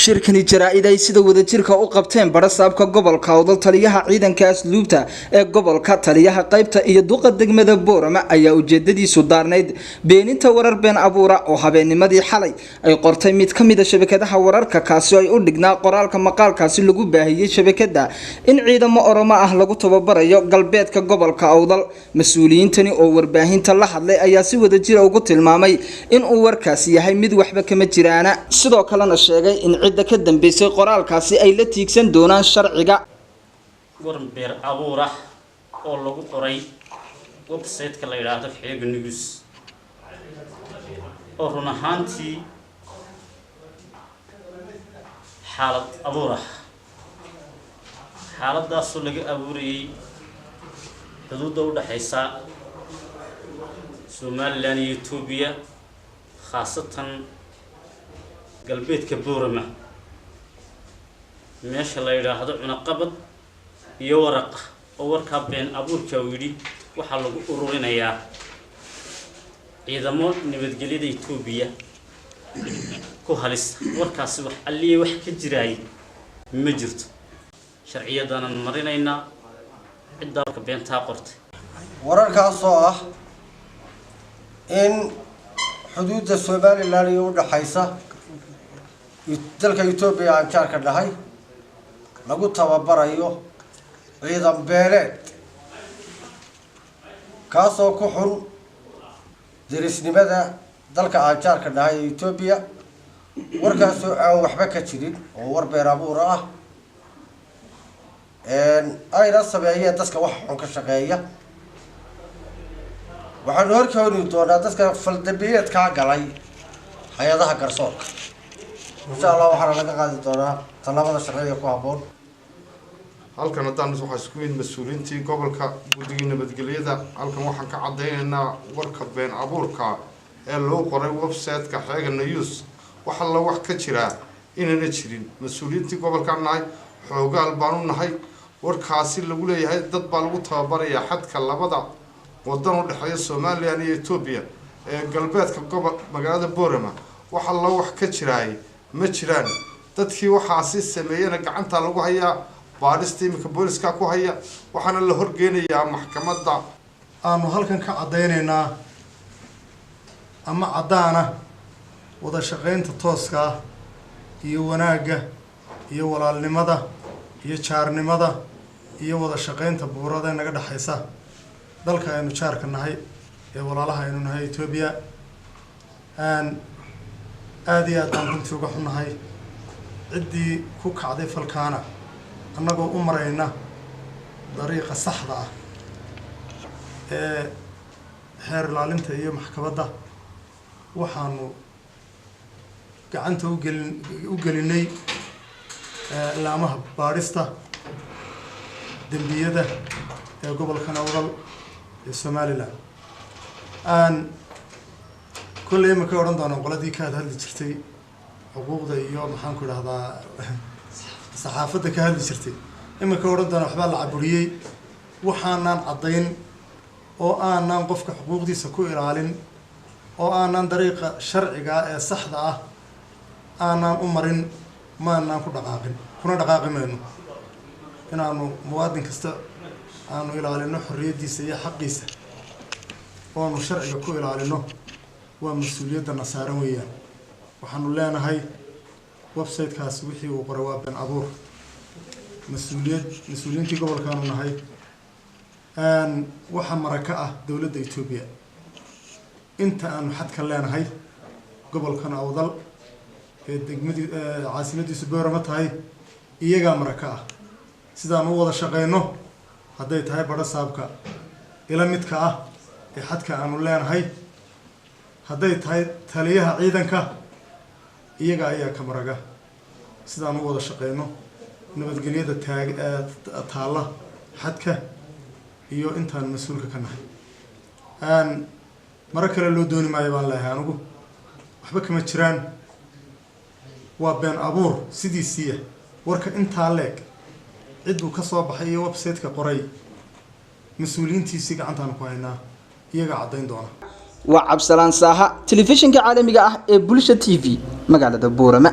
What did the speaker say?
Shirkani jaraa'id ay sida wadajirka u qabteen barasaabka gobolka Awdal, taliyaha ciidanka asluubta ee gobolka, taliyaha qaybta iyo duqa degmada Boorama ayaa ujeedadiisu daarnayd beeninta warar been abuura oo habeennimadii xalay ay qortay mid ka mid a shabakadaha wararka, kaasi ay u dhignaa qoraalka maqaalkaasi lagu baahiyey shabakada in ciidamo Oromo ah lagu tababarayo galbeedka gobolka Awdal. Mas-uuliyiintani oo warbaahinta la hadlay ayaa si wadajira ugu tilmaamay in uu warkaasi yahay mid waxba kama jiraana, sidoo kalena sheegay in cidda ka dambeysay qoraalkaasi ay la tiigsan doonaan sharciga. War been abuur ah oo lagu qoray website-ka la yidhaahdo Xeega News, oo run ahaantii xaalad abuur ah, xaaladaasoo laga abuurayay xuduudda u dhexaysa Somaliland iyo Etoobiya, khaasatan galbeedka Boorama, meesha la yidhaahdo Cunaqabad iyo Waraqa, oo warkaa been abuurka uu yidhi waxaa lagu ururinayaa ciidamo nabadgelyada Etoobiya ku halisa. Warkaasi wax alliya wax ka jiraay ma jirto. Sharciyadaanan marinaynaa ciddaa warka beentaa qortay. Wararkaasoo ah in xuduudda Somaliland iyo udhaxaysa dalka Etoobiya aan jaarka dhahay lagu tababarayo ciidan beeleed, kaasoo ku xun derisnimada dalka aan jaarka dhahay ee Etoobiya. Warkaasoo aan waxba ka jirin oo war been abuura ah ayna sameeyeen dadka wax xun ka shaqeeya, waxaanu horkeeni doonaa dadka faldambiyeedkaa galay hay-adaha garsoorka, insha Allah. Waxaana laga qaadi doonaa tallaabada sharciga ku habboon. Halkan haddaan waxaa isku yimid mas-uuliyiintii gobolka, guddigii nabadgelyada. Halkan waxaan ka caddaynaynaa warka been abuurka ee lagu qoray website-ka Xeega News, wax alla wax ka jiraa inayna jirin. Mas-uuliyiintii gobolkaan nahay, xoogaal baanu nahay. Warkaasi lagu leeyahay dad baa lagu tababarayaa xadka labada wadan u dhexeeya Somaliland iyo Etoobiya ee galbeedka gobol magaalada Boorama, wax alla wax ka jiraay ma jiraan. Dadkii waxaasi sameeyena gacantaa lagu hayaa, baadhista iminka booliska ku haya, waxaana la horgeynayaa maxkamadda. Aanu halkan ka caddaynaynaa ama caddaana wada shaqaynta tooska ah iyo wanaagga iyo walaalnimada iyo jaarnimada iyo wada shaqaynta buurada ee naga dhexaysa dalka aynu jaarka nahay ee walaalaha aynu nahay, Etoobiya. Aada iyo aad baan runtii uga xunnahay. Ciddii ku kacday falkaana, annagoo u marayna dariiqa saxda ah ee xeer ilaalinta iyo maxkamadda, waxaanu gacanta u gelinay laamaha baadhista dembiyada ee gobolkan Awdal ee Somaliland. Aan kolley imika odhan doonaa qoladii ka hadli jirtay xuquuqda iyo, maxaan ku idhahdaa, saxaafadda ka hadli jirtay, imika odhan doona waxbaa la caburiyey. Waxaanaan caddayn oo aanan qofka xuquuqdiisa ku ilaalin oo aanan dariiqa sharciga ee saxda ah aanan u marin, maanaan ku dhaqaaqin, kuna dhaqaaqi mayno. Inaanu muwaadin kasta aanu ilaalino xorriyaddiisa iyo xaqiisa oonu sharciga ku ilaalino waa mas-uuliyadda saaran weeyaan. Waxaanu leenahay website-kaasi wixii uu qoray waa been abuur. Mas-uuliyiintii gobolkaanu nahay. Waxaa maraka ah dowladda Etoobiya inta aanu xadka leenahay gobolkan Awdal ee degmadii caasimadiisu Boorama tahay, iyagaa maraka ah sidaan u wada shaqeyno. Hadday tahay badhasaabka ila midka ah ee xadka aanu leenahay, hadday tahay taliyaha ciidanka, iyaga ayaa ka maraga sidaan u wada shaqeyno, nabadgelyada taag taalla xadka iyo intaan mas-uulka ka nahay. Maro kale loo dooni maayo baan leeyahay anigu. Waxba kama jiraan, waa been abuur sidiisiiya. Warka intaa leeg cidduu ka soo baxay iyo website-ka qoray, mas-uuliyiintiisii gacantaanu ku haynaa, iyagaa caddayn doona. Waa Cabsalaan Saaha, telefishinka caalamiga ah ee Bulsha TV, magaalada Boorama.